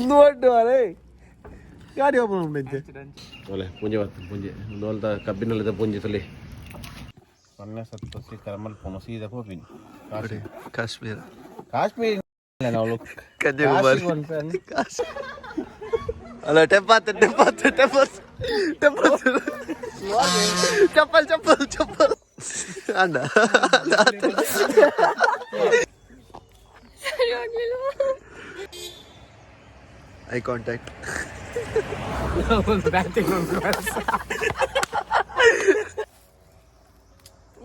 ಒಂದು ಒಡ್ಡು ಅರೆ ಗಾಡಿ ಓಪನ್ ಉಂಟು. ಒಲೆ ಪೂಂಜೆ ಬತ್ತು ಪೂಂಜೆ ದೋಲ್ದ ಕಬ್ಬಿನಲ್ಲಿದ್ದ ಪೂಂಜೆ ತುಲಿ ಸೊನ್ನೆ ಸತ್ತು ಕರಮಲ್ ಪೋನು ಸೀದಾ ಪೋಪಿನಿ. ಕಾಶ್ಮೀರ. ಕಾಶ್ಮೀರ ನಾವು. ಕನ್ಯಾಕುಮಾರಿ. ಅಲ್ಲ, ಟೆಂಪಾತ್ ಟೆಂಪಾತ್ ಟೆಂಪಲ್ ಟೆಂಪಲ್ ಚಪ್ಪಲ್ ಚಪ್ಪಲ್ ಚಪ್ಪಲ್ ಅಣ್ಣ. ಸರಿ ಹೋಗ್ಲಿಲ್ಲ. Eye contact.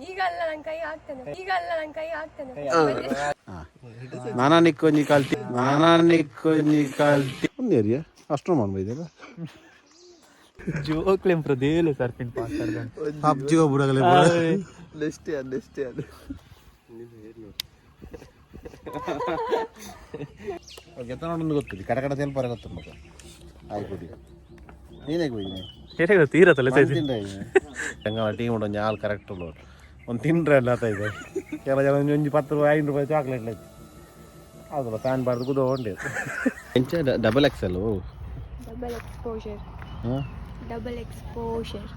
ಈಗಲ್ಲ, ನನ್ನ ಕೈ ಆಗ್ತಾನೆ. ಈಗಲ್ಲ, ನನ್ನ ಕೈ ಆಗ್ತಾನೆ. ನಾನಾ ನಿಕ್ಕೊಂಜಿ ಕಲ್ತಿ, ನಾನಾ ನಿಕ್ಕೊಂಜಿ ಕಲ್ತಿ. ಒಂದು ಏರಿಯಾ ಅಷ್ಟು ಮಾಡ್ಬೋದಿಲ್ಲ. ಜೋಕ್ಲೆಂ ಪ್ರದೇಲೆ ಸರ್ಫಿನ್ ಪಾಸ್. ಪಬ್ಜಿ ಒಬ್ಬಡಗಲೆ. Next year, next year. ಗೆತ್ತ ಗೊತ್ತಿಲ್ಲ, ಕಡ ಕಡ ತೆಲ್ಪರ ಗೊತ್ತು ಮಗ. ಆಯ್ಕೊಡಿ, ನೀನೇ ಹೋಗಿ. ಹೇಗೆ ತೀರತ್ತಲ್ಲ. ಎಂಗಳ ಟೀಮ್ ಉಂಟು, ಆಲ್ ಕರೆಕ್ಟ್ ಉಳ್ಳೋರು. ಒಂದು ತಿಂಡ್ರೆ ಅಲ್ಲ ಇದೆ. ಕೆಲ ಜನ ಒಂಜಿ ಒಂಜಿ 10 ರೂಪಾಯಿ, 5 ರೂಪಾಯಿ ಚಾಕ್ಲೇಟ್ ಐತೆ. ಹೌದಲ್ಲ, ಫ್ಯಾನ್ ಬಾರ್ದು ಕುದೋ ಉಂಟು. ಎಂಚ ಡಬಲ್ ಎಕ್ಸ್ ಅಲ್ಲ? Double exposure. ಹಾಂ. Double exposure.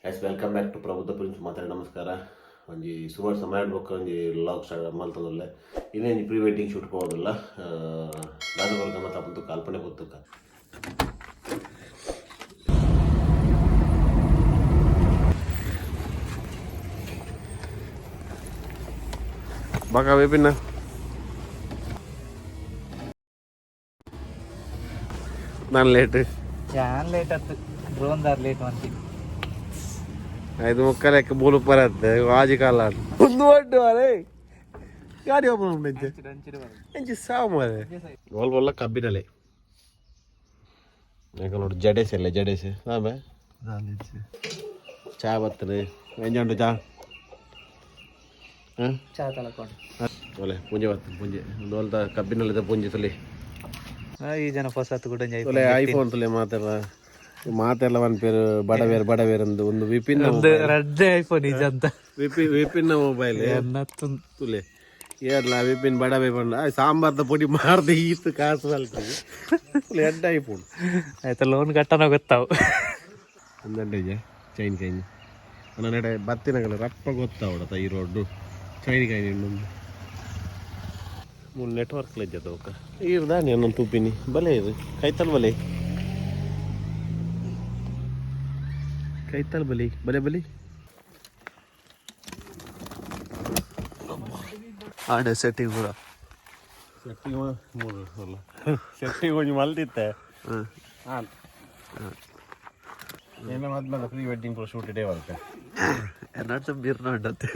Yes, welcome back to Prabuddha prince ಮಾತಾಡಿ. ನಮಸ್ಕಾರ. ಒಂಜಿ ಸುಮಾರು ಸಮಯ ಬೊಕ್ಕ ಒಂಜಿ ವ್ಲಾಗ್ ಸ್ಟಾರ್ಟ್ ಮಲ್ತೊಂದುಲ್ಲೆ. ಇನ್ನೇನು ಪ್ರೀ ವೆಡ್ಡಿಂಗ್ ಶೂಟ್ ಪೋದಿಲ್ಲ. ದಾದ ವರ್ಗ ಮತ್ತು ಅಪ್ಪಂತು ಕಲ್ಪನೆ ಗೊತ್ತುಕ. ಬಾಕ ವಿಪಿನ್ನ ನಾನು ಲೇಟ್. ಯಾನ್ ಲೇಟ್ ಆತು? ಡ್ರೋನ್ ದಾರ್ ಲೇಟ್ ಅಂತೀನಿ. ಐದು ಮುಕ್ಕಲಕ್ಕೆ ಬೂಲು ಬರತ್ತೆ ಆಜಿ ಕಾಲ. ಒಂದು ಒಡ್ಡು ಅರೆ ಗಾಡಿ ಓಪನ್ ಉಂಟು. ಎಂಚಿ ಸಾವು ಮಾರೆ ರೋಲ್ ಬೊಲ್ಲ ಕಬ್ಬಿನಲೆ. ಯಾಕ ನೋಡು, ಜಡೇಸ್ ಎಲ್ಲ ಜಡೇಸ್ ಆಮೆ ಚಾ ಬರ್ತದೆ. ಎಂಜ ಉಂಟು ಚಾ? ಹಾಂ. ಚಾ ತಲಕೊಂಡು. ಒಲೆ ಪೂಂಜೆ ಬರ್ತದೆ ಪೂಂಜೆ ದೋಲ್ದ ಕಬ್ಬಿನಲ್ಲಿದ್ದ ಪೂಂಜೆ ತುಲಿ. ಈ ಜನ ಹೊಸತು ಕೂಡ. ಒಲೆ ಐಫೋನ್ ತುಲೆ ಮಾತೆಲ್ಲ ಮಾತೆಲ್ಲ ಪೇರು ಬಡವೇರ್ ಬಡವೇರ್ ಒಂದು ಒಂದು ವಿಪಿನ್. ಒಂದು ರಡ್ಡೆ ಐಫೋನ್ ನಿಜ ಅಂತ. ವಿಪಿನ್ ವಿಪಿನ್ ಮೊಬೈಲ್. ತುಲೆ ಏರ್ಲ ವಿಪಿನ್ ಬಡವೆ ಪಂಡ ಸಾಂಬಾರ್ದ ಪೊಡಿ ಮಾರ್ದ ಈತ್ ಕಾಸು ಅಲ್ತದೆ. ಎಡ್ಡ ಐಫೋನ್. ಆಯ್ತಾ, ಲೋನ್ ಕಟ್ಟನ ಗೊತ್ತಾವು. ಅಂದಂಡೆ ಚೈನ್ ಕೈನ್ ನಡೆ ಬತ್ತಿನಗಲ ರಪ್ಪ ಗೊತ್ತಾವಡತ ಈ ರೋಡ್ಡು ಚೈನ್ ಕೈನ್ ಇನ್ನೊಂದು ಮೂರು ನೆಟ್ವರ್ಕ್ ಲಜ್ಜದ ఒక ಈರ್ ದಾನಿ ಅನ್ನೊಂದು ತೂಪಿನಿ ಬಲೆ ಇದು ಕೈತಲ್ ಬಲೆ ಕೈತಲ್ ಬಲಿ ಬಲೆ ಬಲಿ. ಆಂಡ ಸೆಟ್ಟಿಂಗ್ ಪೂರ. ಸೆಟ್ಟಿಂಗ್ ಮೂರು ಅಲ್ಲ, ಸೆಟ್ಟಿಂಗ್ ಒಂಜಿ ಮಲ್ದಿತ್ತೆ. ಹಾಂ, ಏನ ಮದ್ಮೇಲೆ ಪ್ರೀ ವೆಡ್ಡಿಂಗ್ ಶೂಟ್ ಇಡೇ ವರ್ಕ. ಎನ್ನಾಟ ಬೀರ್ನ ಉಂಡತ್ತೆ.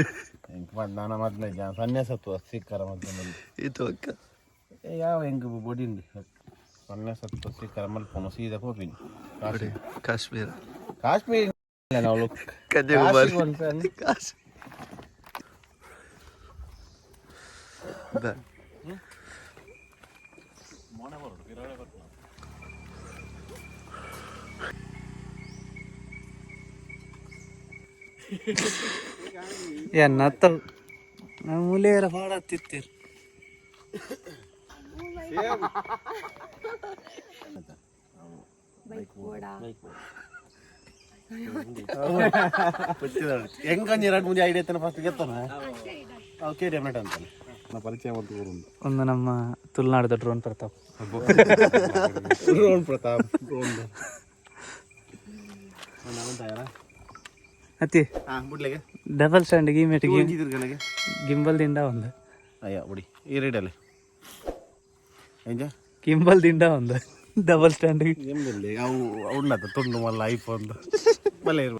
ನಾನು ಮದ್ಮೆ ಸನ್ಯಾಸತ್ವ ಸಿಕ್ಕರ ಮದ್ಮೆ. ಇದು ಅಕ್ಕ. ಯಾವ ಹೆಂಗ್ ಬೊಡಿ ಉಂಡು. ಸನ್ಯಾಸತ್ವ ಸಿಕ್ಕರ ಮಲ್ಪೋನು ಸೀದಾ ಪೋಪಿನಿ. ಕಾಶ್ಮೀರ. ಕಾಶ್ಮೀರ ನಾವು. ಕನ್ಯಾಕುಮಾರಿ. ಕಾಶ್ಮೀರ. ಎನ್ನತ್ತ ಮೂಲೆಯರ ಪಾಡತ್ತಿತ್ತೀರ್. ಬೈಕ್ ಬೋಡ. ಹೆಂಗಂಜಿ ಎರಡು ಮುಂಜೆ ಐಡಿಯಾ ಎತ್ತನ ಫಸ್ಟ್ ಗೆತ್ತನ ಅವು ಕೆ ಡಿ ಎಮ್ ಅಂತಾನೆ ಪರಿಚಯ ಮತ್ತು ಊರುಂದು. ಒಂದು ನಮ್ಮ ತುಳುನಾಡದ drone Pratap. Drone Pratap drone ಅತಿ. ಹಾಂ, ಬುಡ್ಲೆಗೆ. ಡಬಲ್ ಸ್ಟ್ಯಾಂಡ್ ಗಿಮೆಟ್. ತಿರ್ಗಲೆಗೆ. ಗಿಂಬಲ್ ದಿಂಡ ಒಂದು. ಅಯ್ಯ, ಬುಡಿ ಈ ರೇಡಲ್ಲಿ ಎಂಜ. ಗಿಂಬಲ್ ದಿಂಡ ಒಂದು ಡಬಲ್ ಸ್ಟ್ಯಾಂಡ್. ಎಂಬಲ್ಲಿ ಅವು ಉಣ್ಣದ ತುಂಡು ಮಲ್ಲ ಐಫೋನ್ ಬಲೆ ಇರುವ.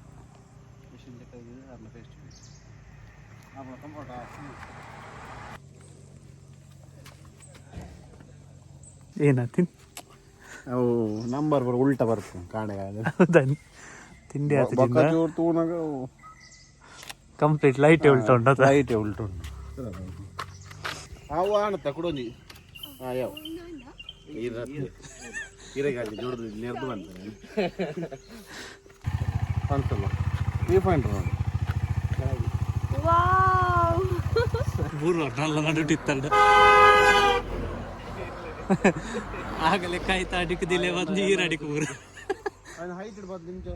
ಏನಾತಿನ್? ಅವು ನಂಬರ್ ಬರ ಉಲ್ಟ ಬರ್ತದೆ ಕಾಣೆ. ಹೌದಾ, ತಿಂಡಿ ಆತು. ಚೂರು ತೂನಾಗ. ಕಂಪ್ಲೀಟ್ ಲೈಟ್ ಉಲ್ಟ ಉಂಟು. ಲೈಟ್ ಉಲ್ಟ ಉಂಟು. ಅವು ಆಣತ್ತ ಕುಡೊಂಜಿ. ಹಾಂ, ಯಾವ ಹೀರೆಗಾಳಿ ಜೋಡ್ದು ನೆರ್ದು ಬಂತ ಅಂತಲ್ಲ. ವ್ಯೂ ಪಾಯಿಂಟ್ ನೋಡಿ. ವಾವ್. ಮೂರು ನಲ್ಲ ನಡುಟಿತ್ತಂಡ ಆಗಲೇ ಕಾಯ್ತಾ ಅಡಿಕದಿಲ್ಲ, ಒಂದು ನೀರು ಅಡಿಕ ಊರು. ಹೈಟ್ ಇಡ್ಬಾರ್ದು ನಿಮ್ಗೆ.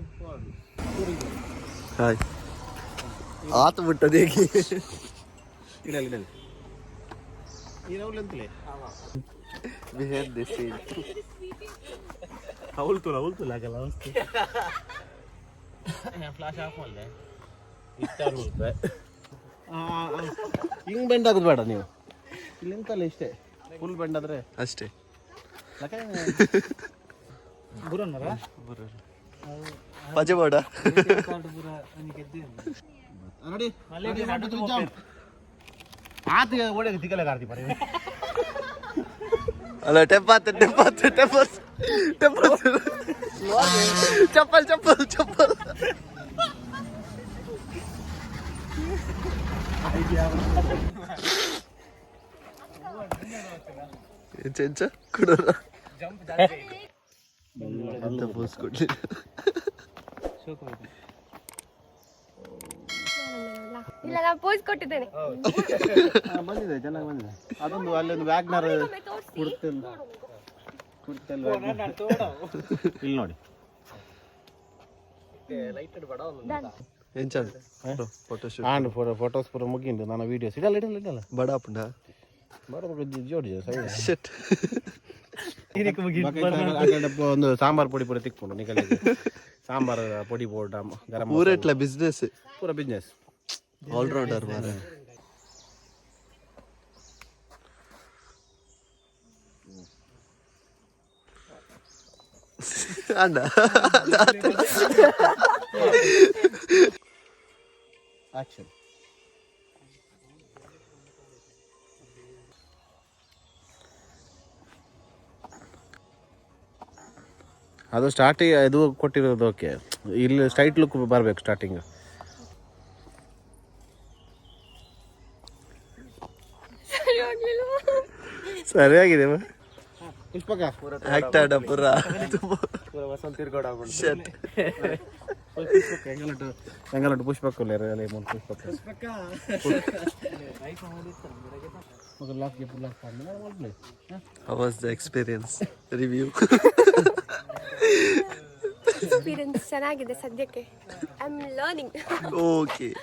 ಹಾಯ್ ಆತ ಬಿಟ್ಟದ ಹೇಗೆ? ಇಡಲಿ ಇಡಲಿ ಈ ಅಂತಲೇ. Behind the scene. ಅವಳು ಅವಳು ಆಗಲ್ಲ ಅವಸ್ತು. ಫ್ಲಾಶ್ ಆಫ್ ಮಾಡಿದೆ. ಹಿಂಗೆ ಬೆಂಡ್ ಆಗೋದು ಬೇಡ ನೀವು. ಇಲ್ಲಿ ನಿಂತಲ್ಲ ಇಷ್ಟೇ. ಫುಲ್ ಬೆಂಡ್ ಆದರೆ ಅಷ್ಟೇ. ಪಜೆ ಬೇಡ. ನೋಡಿ, ಆತ ಓಡಿ ತಿಕ್ಕಲೆ ಕಾರ್ತಿ ಪರಿ. ಅಲ್ಲ, ಟೆಪ್ ಆತ, ಟೆಪ್ ಆತ, ಟೆಪ್ ಟೆಪ್, ಚಪ್ಪಲ್ ಚಪ್ಪಲ್ ಚಪ್ಪಲ್. ಎಂಚ ಎಂಚ ಕೊಡೋರ ಅಂತ ಪೋಸ್ ಕೊಡ್ಲಿಲ್ಲ. ಇಲ್ಲ, ನಾನು ಪೋಸ್ ಕೊಟ್ಟಿದ್ದೇನೆ. ಬಂದಿದೆ, ಚೆನ್ನಾಗಿ ಬಂದಿದೆ. ಅದೊಂದು ಅಲ್ಲೊಂದು ವ್ಯಾಗ್ನರ್. ಒಮ್ಮೆ ತೋರಿಸಿ. ಕುರ್ತೆಲ್ ಕುರ್ತೆಲ್ ಇಲ್ಲಿ ನೋಡಿ. ಎಂಚ ಫೋಟೋ ಶೂಟ್? ಆಂಡ್ ಫೋಟೋ ಫೋಟೋಸ್ ಪೂರ ಮುಗಿಂಡು. ನಾನು ವೀಡಿಯೋಸ್ ಇಡಲ್ಲ ಇಡಲ್ಲ ಇಡಲ್ಲ. ಬಡ ಪುಂಡ. ಬಡ ಜೋಡಿ ಸರಿ. ಶೆಟ್. ಒಂದು ಸಾಂಬಾರ್ ಪೊಡಿ ಪೂರ ತಿಕ್ಕೊಂಡು ನಿಕಲಿಗೆ ಸಾಂಬಾರ್ ಪೊಡಿ ಬೋರ್ಡ್ ಗರಂ. ಊರೆಟ್ಲ ಬಿಸ್ನೆಸ್. ಪೂರ ಬಿಸ್ನೆಸ್. ಆಲ್ರೌಂಡರ್ ಮಾರ. ಅಣ್ಣ. ಆಕ್ಷನ್. ಅದು ಸ್ಟಾರ್ಟಿಂಗ್ ಇದು ಕೊಟ್ಟಿರೋದು ಓಕೆ. ಇಲ್ಲಿ ಸ್ಟ್ರೈಟ್ ಲುಕ್ ಬರಬೇಕು ಸ್ಟಾರ್ಟಿಂಗ್. ಸರಿ ಹೋಗ್ಲಿಲ್ವಾ? ಸರಿಯಾಗಿದೆ ಪುಷ್ಪಕ. ಆಕ್ಟ್ ಆಡ ಪುರ. ಶೆಟ್. ಎಂಗಲಟ್ಟು ಎಂಗಲಟ್ಟು ಪುಷ್ಪಕ್ಕ ಮೂರು ಪುಷ್ಪಕ್ಕ. How was the experience? Review. Experience ಚೆನ್ನಾಗಿದೆ ಸದ್ಯಕ್ಕೆ. I am learning. Okay.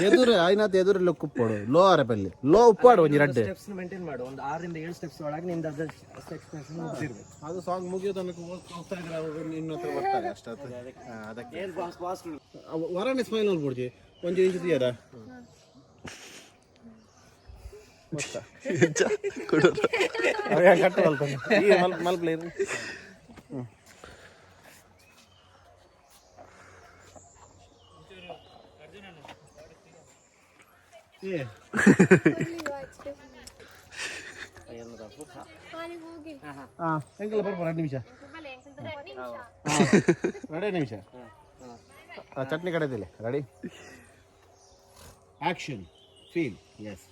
ಎದುರು ಐನಾತ್ ಎದುರು ಲುಕ್ ಉಪ್ಪೋಡು ಲೋ ಅರಪಲ್ಲಿ ಲೋ ಉಪ್ಪಾಡು ಒಂಜಿ ರಡ್ಡೆ. ಸ್ಟೆಪ್ಸ್ ಮೇಂಟೈನ್ ಮಾಡು. ಒಂದು 6ರಿಂದ 7 ಸ್ಟೆಪ್ಸ್ ಒಳಗೆ ನಿಂದ ಅದ್ರ ಎಕ್ಸ್ಪ್ರೆಷನ್ ಮುಗ್ದಿರ್ಬೇಕು. ಅದು ಸಾಂಗ್ ಮುಗಿಯೋ ತನಕ ಹೋಗ್ತಾ ಇದ್ರೆ ಅವ್ರು ನಿನ್ನ ಹತ್ರ ಬರ್ತಾರೆ ಅಷ್ಟೇ. ಅದಕ್ಕೆ ವರಾಣಿ ಸ್ಮೈಲ್ ನೋಡ್ಬಿಡ್ತಿ ಒಂಜಿ ಇಂಚು ತೀಯರ. ಕೊಡೋರು. ಕಟ್ಟು ಮಲ್ತಾನೆ ಈ ಮಲ್ ಮಲ್ಪ್ಲೆ ಇರು. ಏ ಹೋಗಿ. ಹಾಂ, ಎಂಕಲ್ಲ ಬರ್ಬೋದು. 2 ನಿಮಿಷ, 2 ನಿಮಿಷ. ಚಟ್ನಿ ಕಡೆದಿಲ್ಲ. Ready, action, feel, yes.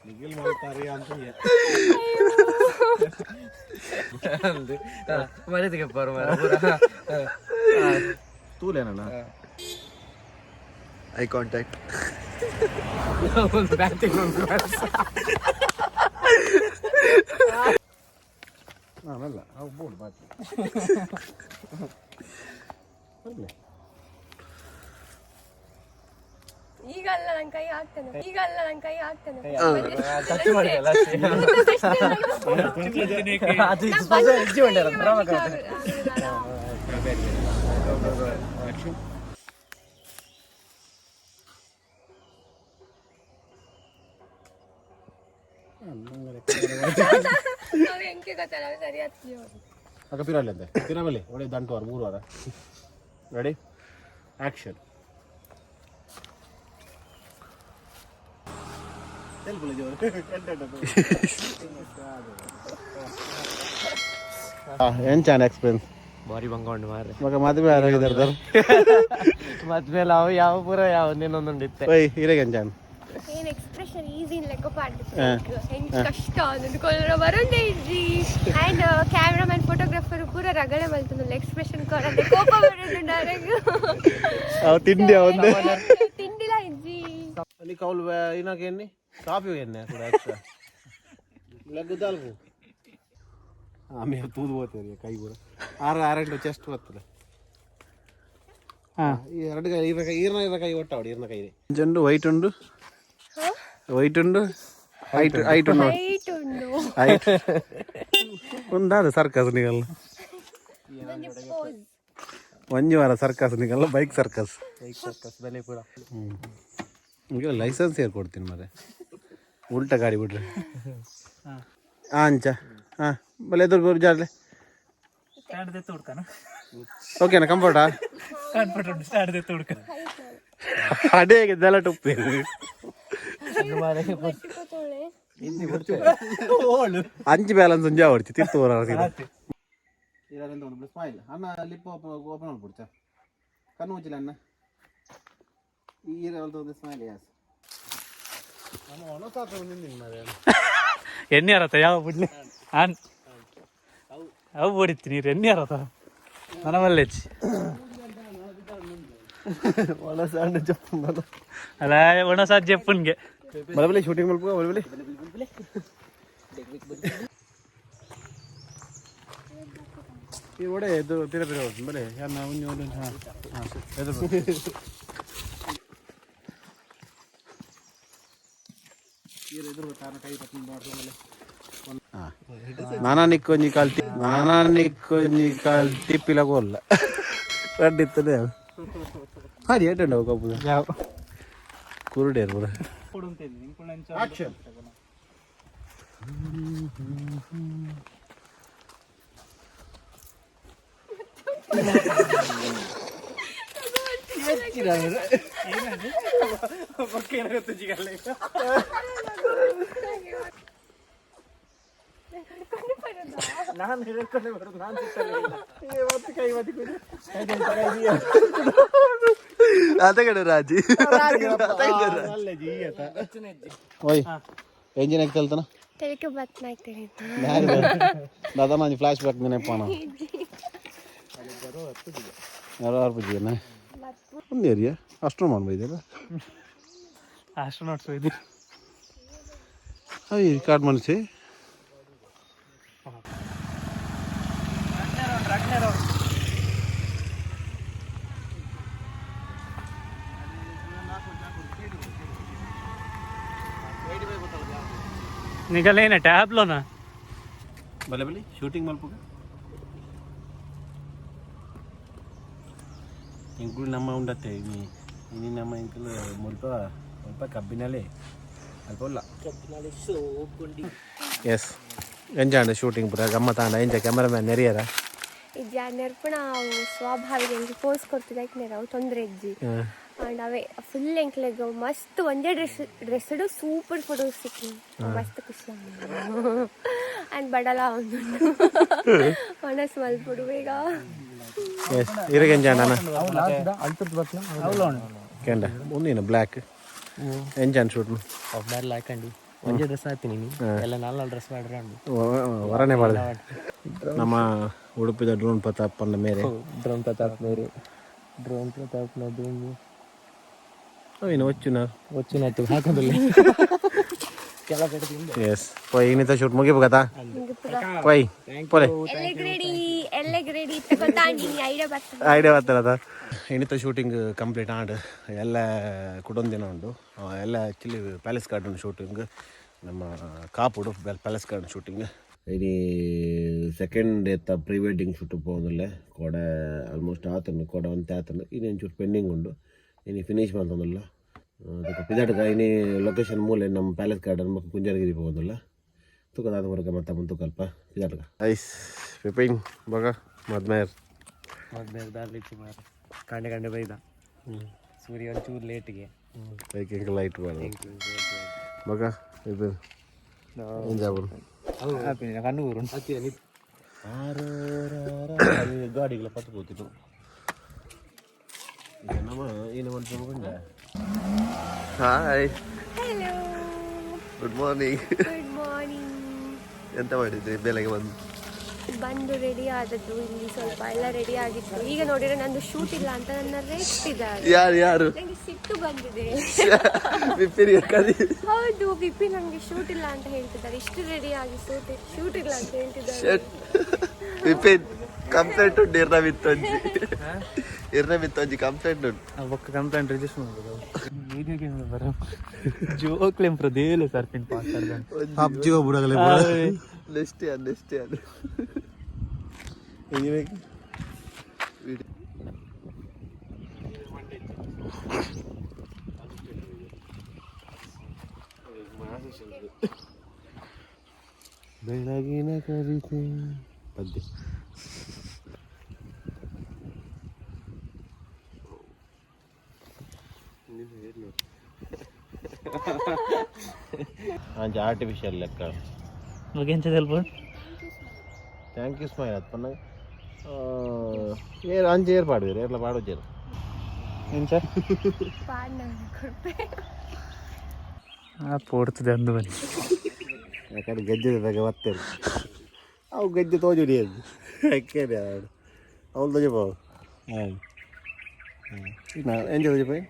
ನಿಗಿಲ್ ಮಾಡ್ತಾರೆ ಅಂತ. ಮನೆಗೆ ಬರು. ತೂಲೇನಣ್ಣ. Eye contact. ಒಂದು ಬ್ಯಾಟಿಂಗ್ ಒಂದು. ಹಾಂ, ಅಲ್ಲ ಅವು ಬೋರ್ಡ್ ಬಾಕಿ. ಈಗ ಅಲ್ಲ, ನನ್ನ ಕೈ ಆಗ್ತಾನೆ. ಈಗ ಅಲ್ಲ, ನನ್ನ ಕೈ ಆಗ್ತಾನೆ. ಟಚ್ ಮಾಡಿದಲ್ಲ ಅದು. ಹೆಜ್ಜೆ ಬಂಡಾರ. ಆಕ್ಷನ್. ಎಂಕೆ ಗೊತ್ತಲ್ಲ, ಸರಿ ಆಗ್ತೀವಿ. ಅಕ್ಕ ಪಿರಾಲಿ ಅಂತೆ ಪಿರಾಮಲ್ಲಿ ಒಳ್ಳೆ ದಂಟು ವಾರ 3 ವಾರ. Ready, action. ಎಂಚಾನ ಎಕ್ಸ್ಪೀರಿಯನ್ಸ್? ಬಾರಿ ಬಂಗ ಉಂಡು ಮಾರ್ರೆ. ಮಗ ಮದುವೆ ಆರಾಗಿದ್ದಾರೆ. ಮದ್ಮೇಲೆ ಅವು ಯಾವ ಪೂರ ಯಾವ ನಿನ್ನೊಂದುಂಡಿತ್ತೆ. ಓಯ್, ಇರೆಗಂಜಾನ್. ಏನ್ ಎಕ್ಸ್ಪ್ರೆಷನ್ ಈಸಿ ಲೆಕ್ಕ ಪಾಡ್ದು ಹೆಂಗ್ ಕಷ್ಟ ಅಂದ್ಕೊಳ್ಳೋ ಬರೋದೇ ಇಜ್ಜಿ. ಅಂಡ್ ಕ್ಯಾಮ್ರಾಮನ್, ಫೋಟೋಗ್ರಾಫರ್ ಪೂರ ರಗಳೆ ಮಲ್ತೊಂದುಲ್ಲ. ಎಕ್ಸ್ಪ್ರೆಷನ್ ಕೊಡದೆ ಕೋಪ ಬರೋದು ಡೈರೆಕ್ಟ್. ಅವು ತಿಂಡಿ ಒಂದು. ತಿಂಡಿಲ ಇಜ್ಜಿ. ಅಲ್ಲಿ ಕೌಲ್ ಇನ್ನಾಕ ಎಣ್ಣೆ ಕಾಫಿ ಎಣ್ಣೆ ಕೂಡ ಎಕ್ಸ್ಟ್ರಾ ಲಗ್ಗುದಾಲ್ಗು. ಆಮೇಲೆ ತೂದು ಹೋಗ್ತೇವೆ ಕೈ ಕೂಡ ಆರು ಆರೆಂಟು ಚೆಸ್ಟ್ ಬರ್ತದೆ. ಈ ಎರಡು ಕೈ ಈರ್ನ ಕೈ ಈರ್ನ ಈರ್ನ ಕೈ ಒಟ್ಟಾವಡಿ ಈರ್ನ ಕೈ ಉಂಟು. ವೈಟ್ ಉಂಡು, ವೈಟ್ ಉಂಡು, ಹೈಟ್ ಹೈಟ್ ಉಂಡು. ಹೈಟ್ ಉಂಡು. ಹೈಟ್ ಒಂದಾದ ಸರ್ಕಸ್ ನಿಗಲ್ಲ. ಒಂಜಿ ಪೋಸ್. ಒಂಜಿ ವಾರ ಸರ್ಕಸ್ ನಿಗಲ್ಲ, ಬೈಕ್ ಸರ್ಕಸ್. ಸರ್ಕಸ್ ಬೆಲೆ ಪೂರ. ಈಗ ಲೈಸೆನ್ಸ್ ಏರ್ ಕೊಡ್ತೀನಿ ಮರೆ, ಉಲ್ಟ ಗಾಡಿ ಬಿಡ್ರಿ. ಹಾಂ, ಅಂಚ ಹಾಂ ಬಲೆ ಎದುರು ಬರು ಜಾಡ್ಲೆ. ಸ್ಟ್ಯಾಂಡ್ ದೆತ್ತು ಹುಡ್ಕನ. ಓಕೆನಾ? ಕಂಫರ್ಟಾ? ಕಂಫರ್ಟ್ ಉಂಟು, ಸ್ಟ್ಯಾಂಡ್ ದೆತ್ತು ಹುಡ್ಕ. ಅದೇ ಇದೆಲ್ಲ ಟುಪ್ಪಿ. ಪಟ್ಟಿಪೋತೋಳೆ. ಅಂಚು ಬ್ಯಾಲೆನ್ಸ್ ಒಂಜಿ ಆವಡ್ಚಿ ತಿರ್ತು ಬರ. ಸ್ಮೈಲ್ ಅಣ್ಣ, ಲಿಪ್ ಓಪನ್ ಮಾಡ್ಬಿಡ್ಚ, ಕಣ್ಣು ಮುಚ್ಚಿಲ್ಲ ಅಣ್ಣ. ಈ ಸ್ಮೈಲ್, ಯಸ್. ಎಣ್ಣೆ ಅರತ ಯಾವ ಬಿಡ್ಲಿ ಆನ್ ಅವು ಬಡಿತ್ತು ನೀರು ಎಣ್ಣೆ ಅರತ ನನ್ನ ಮಲ್ಲೆಚ್ಚಿ ಅಲ್ಲ ಒಣ ಸಾಧ್ಯ ಜಪ್ಪನ್ಗೆ. ಬಲಬಲಿ ಶೂಟಿಂಗ್ ಮಲ್ಪ ಬಲಬಲಿ. ಈ ಒಡೆ ಎದ್ದು ಪಿರ ಪಿರ ಹೋಗ್ತೀನಿ ಬಲೆ ಯಾರನ್ನ ಒಂಜಿ ಒಂದು. ಹಾಂ ಹಾಂ, ಎದುರು ನಾನಾ ನಿಕ್ಕೊಂಜಿ ಕಾಲ್, ನಾನಾ ನಿಕ್ಕೊಂಜಿ ಕಾಲ್ ಟಿಪ್ಪಿಲ ಕೋಲ್ಲ ರಡ್ಡಿತ್ತದೆ. ಹಾಂ, ಏಟುಂಡು ಕಪ್ಪು ಯಾವ? ಕುರುಡೇರು ಪೂರ. ನಾನು ಹೇಳ್ಕೊಂಡೆ ಬರೋದು ನಾನು. ಅತಗಡ ರಾಜಿ. ಓಯ್, ಎಂಜಿನ್ ಯಾಕೆ ಕಲ್ತನ? ತೆಲಿಕೆ ಬತ್ನಾಗ್ತೇನೆ. ದಾದಾ ನಂಜಿ ಫ್ಲಾಶ್ ಬ್ಯಾಕ್ ನೆನಪಾನ ಯಾರೋ ಆರ್ಪುಜಿಯನ್ನ ಒಂದು ಏರಿಯಾ ಅಷ್ಟು ಮಾಡ್ಬೋದಿಲ್ಲ. ಆಸ್ಟ್ರೋನಾಟ್ಸ್ ಇದು. ಅಯ್ಯ, ಕಾರ್ಡ್ ಮನಸ್ಸಿ. ನಿಗಲೇನ ಟ್ಯಾಬ್ಲೋನಾ? ಬಲೆ ಬಲೆ ಶೂಟಿಂಗ್ ಮಲ್ಪುಗ. ಇಂಕುಲು ನಮ್ಮ ಉಂಡತ್ತೆ ಇನಿ ಇನಿ ನಮ್ಮ ಇಂಕುಲು ಮುಲ್ಪ ಮುಲ್ಪ ಕಬ್ಬಿನಲೆ ಅಲ್ಪ ಉಲ್ಲ. ಎಸ್, ಎಂಜಾಂಡ ಶೂಟಿಂಗ್ ಪೂರ ಗಮ್ಮತ್ತಾಂಡ. ಎಂಜ ಕ್ಯಾಮರಾಮ್ಯಾನ್ ನೆರಿಯರ? ಇಜ್ಜಿ, ಆ ನೆರ್ಪುಣ ಅವು ಸ್ವಾಭಾವಿಕ ಎಂಕ್ ಪೋಸ್ ಕೊಡ್ತದೆ ನೇರ ಅವು ತೊಂದರೆ ಇಜ್ಜಿ. ಅಂಡ್ ಅವೇ ಫುಲ್ ಎಂಕ್ಲೆಗ್ ಮಸ್ತ್ ಒಂದೇ ಡ್ರೆಸ್ ಡ್ರೆಸ್ಡ್ ಸೂಪರ್ ಫೋಟೋಸ್ ಸಿಕ್ಕಿ ಮಸ್ತ್ ಖುಷಿ. ಅಂಡ್ ಬಡಲ ಒಂದು ಮನಸ್ಸು ಮಲ್ಪುಡು ಬೇಗ. ಎಸ್, ಇರಗೆ ಎಂಜಾಂಡ ಅಣ್ಣ? ಕೆಂಡ ಒಂದೇನು ಬ್ಲ್ಯಾಕ್ ಎಂಜಾನ್ ಶೂಟ್? ಒಬ್ಬರ್ಲ ಹಾಕಂಡಿ ಒಂಜೆ ಡ್ರೆಸ್ ಹಾಕ್ತೀನಿ ನೀ ಎಲ್ಲ ನಾಲ್ ನಾಲ್ ಡ್ರೆಸ್ ಮಾಡ್ರೆ ಉಂಡು. ವರನೆ ಮಾಡಿದೆ ನಮ್ಮ ಉಡುಪಿದ ಡ್ರೋನ್ ಪ್ರತಾಪ್ ಮೇರೆ. ಡ್ರೋನ್ ಪ್ರತಾಪ್ ಮೇರೆ, ಡ್ರೋನ್ ಪ್ರತಾಪ್ ನ ಏನು ಒಚ್ಚುನ? వచ్చినట్టు ಹಾಕೋದಿಲ್ಲ ಕೆಲ ಕಡೆ. ಎಸ್, ಪೋಯ್, ಇನ್ನಿತ ಶೂಟ್ ಮುಗಿಬೇಕತ್ತಾ? ಪೋಯ್ ಪೋಲೆ. ಎಲ್ಲೆಗ್ ರೆಡಿ, ಎಲ್ಲೆಗ್ ರೆಡಿ ಗೊತ್ತಾಂಡಿನಿ ಐಡಿಯಾ ಬರ್ತದೆ. ಐಡಿಯಾ ಬರ್ತದ. ಇನ್ನಿತ ಶೂಟಿಂಗ್ ಕಂಪ್ಲೀಟ್ ಆಂಡ್ ಎಲ್ಲ ಕುಡೊಂದಿನ ಉಂಡು. ಎಲ್ಲ ಆ್ಯಕ್ಚುಲಿ ಪ್ಯಾಲೇಸ್ ಗಾರ್ಡನ್ ಶೂಟಿಂಗ್, ನಮ್ಮ ಕಾಪುಡು ಪ್ಯಾಲೇಸ್ ಗಾರ್ಡನ್ ಶೂಟಿಂಗ್. ಇಡೀ ಸೆಕೆಂಡ್ ಎತ್ತ ಪ್ರೀ ವೆಡ್ಡಿಂಗ್ ಶೂಟ್ ಪೋವೊಂದುಲ್ಲೆ. ಕೋಡೆ ಆಲ್ಮೋಸ್ಟ್ ಆತುಂಡು, ಕೋಡೆ ಒಂತೆ ಆತುಂಡು. ಇನಿ ಒಂಚೂರು ಪೆಂಡಿಂಗ್ ಉಂಡು, ಇನಿ ಫಿನಿಶ್ ಮಲ್ತೊಂದುಲ್ಲ. ಅದಕ್ಕೆ ಪಿದಾಟಕ ಇನಿ ಲೊಕೇಶನ್ ಮೂಲೆ ನಮ್ಮ ಪ್ಯಾಲೇಸ್ ಗಾರ್ಡನ್ ಬೊಕ್ಕ ಕುಂಜಾರಗಿರಿ ಪೋವೊಂದುಲ್ಲ. ತುಕ ದಾದ ಬರಕ ಮತ್ತೆ ಮುಂತು ಕಲ್ಪ ಪಿದಾಟಕ ಐಸ್ ಪಿಪಿಂಗ್ ಬೊಕ ಮದ್ಮೇರ್. ಮದ್ಮೇಲೆ ದಾರ್ಲಿಚ್ಚಿ ಮಾರ ಕಂಡೆ ಕಂಡೆ ಬೈದ ಸೂರ್ಯ ಒಂಚೂರು ಲೇಟಿಗೆ. ಬೈಕ್ ಲೈಟ್ ಬೇಡ. ಬೊಕ ಇದು ಎಂಜಾಬುಲ್. ಕಣ್ಣು. ಆರೋ. ಗಾಡಿಗಳ ಪತ್ತು ಪೋತಿತ್ತು ನಮ್ಮ ಏನು ಮಾಡ್ಕೊಂಡು. Hi. Hello. Good morning. Good morning. ಎಂತ ಮಾಡಿದ್ರಿ ಬೆಳಗ್ಗೆ ಬಂದು? ಬಂದು ರೆಡಿ ಆದದ್ದು. ಇಲ್ಲಿ ಸ್ವಲ್ಪ ಎಲ್ಲ ರೆಡಿ ಆಗಿತ್ತು. ಈಗ ನೋಡಿದ್ರೆ ನಂದು ಶೂಟ್ ಇಲ್ಲ ಅಂತ ನನ್ನ ರೇಗ್ತಿದ್ದಾರೆ. ಯಾರು ಯಾರು? ನಂಗೆ ಸಿಟ್ಟು ಬಂದಿದೆ. ವಿಪಿನ್ ಕದಿ. ಹೌದು, ವಿಪಿನ್ ನಮ್ಗೆ ಶೂಟ್ ಇಲ್ಲ ಅಂತ ಹೇಳ್ತಿದ್ದಾರೆ. ಇಷ್ಟು ರೆಡಿ ಆಗಿ ಶೂಟ್ ಶೂಟ್ ಇಲ್ಲ ಅಂತ ಹೇಳ್ತಿದ್ದಾರೆ. ಶೆಟ್ ವಿಪಿನ್, ಕಂಪ್ಲೇಂಟ್ ಉಂಟು. ಇರ್ನ ಬಿತ್ತೊಂಜಿ, ಇರ್ನ ಬಿತ್ತೊಂಜಿ ಕಂಪ್ಲೇಂಟ್ ಉಂಟು. ಬೊಕ್ಕ ಕಂಪ್ಲೇಂಟ್ ರಿಜಿಸ್ಟರ್ ಮಾಡ್ಬೋದು. ವೀಡಿಯೋ ಗೇಮ್ ಬರ ಜೋಕ್ಲೆಂ ಪ್ರದೇಲೆ ಸರ್ಪಿನ್ ಪಾಸ್. ಪಬ್ಜಿ ಹೋಗ್ಬಿಡಗಲೇ. ನೆಕ್ಸ್ಟ್ ಯಾರು, ನೆಕ್ಸ್ಟ್ ಯಾರು? ಬೆಳಗಿನ ಕವಿತೆ ಪದ್ಯ. ಅಂಚ ಆರ್ಟಿಫಿಷಿಯಲ್ ಲೆಕ್ಕ. ಎಂಚ ಸ್ವಲ್ಪ. Thank you smile ಅದು ಪನ್ನ ಏರ್ ಅಂಚ ಏರ್ ಪಾಡುವೇರು, ಏರ್ಲ ಪಾಡುಜೇರು. ಎಂಚ? ಪಾಡ್ ಕೊಡ್ಪೆ. ಆ ಪೋಡ್ತದೆ ಅಂದು ಬನ್ನಿ. ಯಾಕಂದ್ರೆ ಗೆಜ್ಜೆ ಬಗ್ಗೆ ಬರ್ತೇನೆ. ಅವು ಗೆಜ್ಜೆ ತೋಜುಡಿ ಅದು ಯಾಕೆ ಅವಳು ತೋಜಪಾವು. ಹಾಂ, ಎಂಚ ತೋಜಪಾಯಿ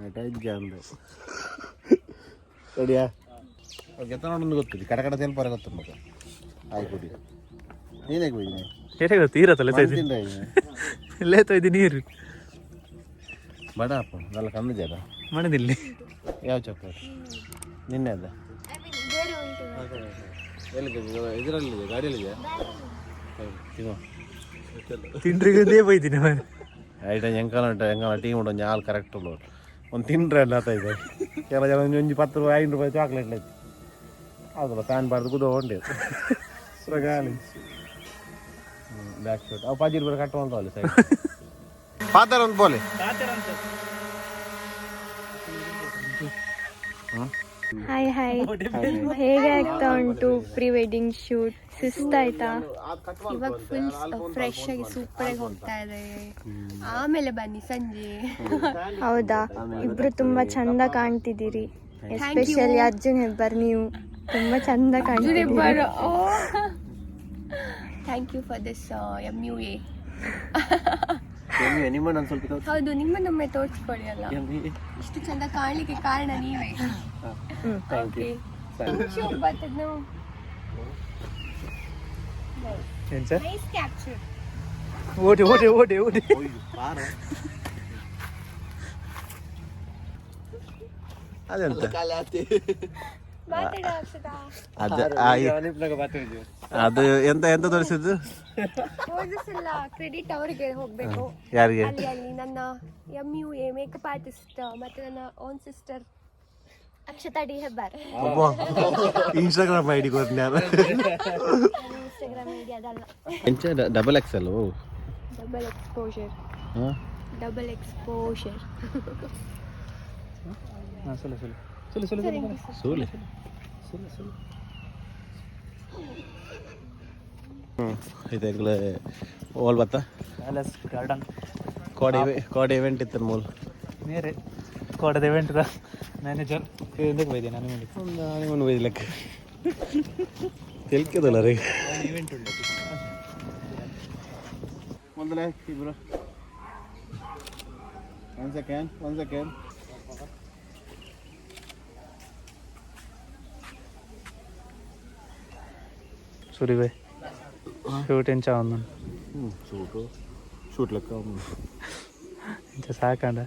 ನಟ ಇಜ್ಜ ಅಂದು ರೆಡಿಯಾ? ಅವ್ರಿಗೆ ನೋಡೋದು ಗೊತ್ತಿದೆ. ಕಡ ಕಡ ತೆಲ್ಪಾರ ಗೊತ್ತು ಮಗ. ಆಯ್ತು, ನೀನೇ ಹೋಗಿ. ಹೇಗೆ ಗೊತ್ತು ಇರತ್ತಲ್ಲ? ಲೇತ ಇದು ನೀರು. ಬಡ ಅಪ್ಪ നല്ല ಕಮ್ಮಿ ಜನ. ಮಣದಿಲ್ಲಿ. ಯಾವ ಚಾಕ್ಲೇಟ್ ನಿನ್ನೆ ಅದ? ಬೇರೆ ಉಂಟು. ಎಲ್ಲಿದೆ? ಇದರಲ್ಲಿದೆ, ಗಾಡಿಯಲ್ಲಿದೆ. ತಿನ್ನುವ. ತಿಂಡ್ರಿಗಂದೇ ಬೈತೀನಿ ನಾನು. ಐಟ ಎಂಕಾಲ ಉಂಟು, ಎಂಕಾಲ ಟೀಮ್ ಉಂಟು. ಒಂಜಿ ಹಾಲು ಕರೆಕ್ಟ್ ಉಂಟು. ಒಂದು ತಿಂಡ್ರೆ ಅಲ್ಲ ಆತ ಇದೆ. ಕೆಲ ಜನ ಒಂಜಿ ಒಂಜಿ 10 ರೂಪಾಯಿ, 5 ರೂಪಾಯಿ ಚಾಕ್ಲೇಟ್ ಆಯ್ತು. ಹೌದಲ್ಲ, ಫ್ಯಾನ್ ಬಾರ್ದು ಕುದೋ ಉಂಟು ಗಾಲಿ ಬ್ಯಾಕ್ ಶೂಟ್. ಅವು 10 ರೂಪಾಯಿ ಕಟ್ ಮಾಡ್ತಾವಲ್ಲ ಸೈಡ್. ಪಾತರ ಒಂದು ಪೋಲೆ. ಹಾಯ್ ಹಾಯ್, ಹೇಗೆ ಆಗ್ತಾ ಉಂಟು ಪ್ರೀ ವೆಡ್ಡಿಂಗ್ ಶೂಟ್? ಸುಸ್ತಾಯ್ತಾ? ಇವಾಗ ಫುಲ್ ಫ್ರೆಶ್ ಆಗಿ ಸೂಪರ್ ಆಗಿ ಹೋಗ್ತಾ ಇದೆ. ಆಮೇಲೆ ಬನ್ನಿ ಸಂಜೆ. ಹೌದಾ? ಇಬ್ರು ತುಂಬಾ ಚಂದ ಕಾಣ್ತಿದ್ದೀರಿ. ಎಸ್ಪೆಷಲಿ ಅರ್ಜುನ್ ಹೆಬ್ಬಾರ್, ನೀವು ತುಂಬಾ ಚಂದ ಕಾಣ್ತಿದ್ದೀರಿ. Thank you for this M U A. ನಿಮ್ಮನ್ನು ಒಂದು ಸ್ವಲ್ಪ. ಹೌದು, ನಿಮ್ಮನ್ನೊಮ್ಮೆ ತೋರಿಸ್ಕೊಳ್ಳಿ ಅಲ್ಲ. ಇಷ್ಟು ಚಂದ ಕಾಣ್ಲಿಕ್ಕೆ ಕಾರಣ ನೀವೇ. Thank you. ಬರ್ತದೆ ನಾವು. ಎಂಚ? Nice capture. ಓಡಿ ಓಡಿ ಓಡಿ ಓಡಿ. ಅದೆಂತ? ಮಾತಾಡ ಅಕ್ಷತಾ. ಅದು ಅದು ಎಂತ ಎಂತ ತೋರಿಸಿದ್ದು? ತೋರಿಸಿಲ್ಲ. ಕ್ರೆಡಿಟ್ ಅವರಿಗೆ ಹೋಗ್ಬೇಕು. ಯಾರಿಗೆ? ಅಲ್ಲಿ ಅಲ್ಲಿ ನನ್ನ M U A makeup artist ಮತ್ತೆ ನನ್ನ own sister Akshatha D Hebbar. ಒಬ್ಬ ಇನ್ಸ್ಟಾಗ್ರಾಮ್ I D ಕೊಡ್ತೀನಿ ಯಾರು? ಇನ್ಸ್ಟಾಗ್ರಾಮ್ ಐಡಿ ಅದಲ್ಲ. ಎಂಚ ಡಬಲ್ ಎಕ್ಸ್ ಅಲ್ಲ? Double exposure. ಹಾಂ. Double exposure. ಹಾಂ, ಸುಲೆ ಸುಲೆ ಸುಲೆ ಸುಲೆ ಸುಲೆ. ಸೂಲೆ ಸೂಲೆ ಸೂಲೆ. ಹ್ಞೂ, ಇದು ಓಲ್ ಬತ್ತ. Palace garden. ಕೋಡೆ ಕೋಡೆ ಇವೆಂಟ್ ಇತ್ತು ಮೂಲ. ಮೇರೆ ಕೋಟದ ಇವೆಂಟ್ ಮ್ಯಾನೇಜರ್. ಎಂದಕ್ಕೆ ಬೈದೆ ನಾನು ಮೇಲೆ? ಒಂದು ಹನಿಮೂನ್ ಒಯ್ದು ಲೆಕ್ಕ ತೆಲ್ಕದಲ್ಲ ರೀ. ಇವೆಂಟ್ ಉಂಟು. ಮೊದಲೇ ಇಬ್ರು. One second, one second. Suri by, shoot ಎಂಚ ಒಂದು? ಹ್ಞೂ, ಶೂಟು ಶೂಟ್ ಲೆಕ್ಕ. ಎಂಚ ಸಾಕಂಡ.